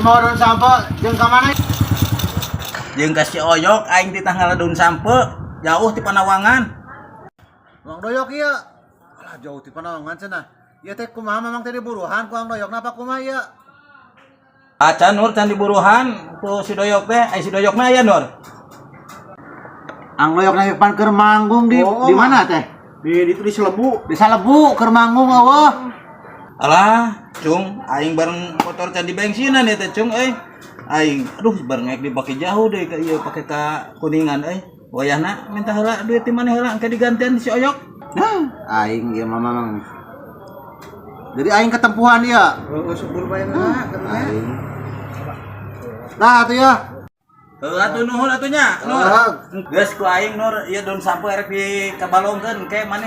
Ieu mawa daun sampeu jeung ka mana? Jeung ka si Oyok aing titah ngala daun sampeu jauh ti Panawangan. Mang Doyok ieu. Alah, jauh ti Panawangan cenah. Ieu teh kumaha, Mamang teh diburuhan ku Ang Doyokna apa kumaha ieu? Acan, Nur, can diburuhan ku si Doyok teh. Ai si Doyokna aya, Nur? Ang Doyokna pan keur manggung di Oh, di mana teh? Di itu di Selebu. Di Salebu keur manggung euweuh. Alah, Cung, aing bareng motor can di bensinan ya teh, Cung, euy. Aing, aduh, bareng naik dipake jauh deh ka ieu pake ka Kuningan euy. Wayahna minta heula duit di mana heula engke digantian si Oyok. Nah, aing ieu mah, Mamang. Jadi aing ketempuhan ieu. Oh, sebelum bayar lah, katanya. Aing. Nah, atuh ya. Heuh atuh, nuhun atuh nya, Nur. Ah. Geus ku aing, Nur, ieu daun sampeu erek dikabalongkeun engke maneh.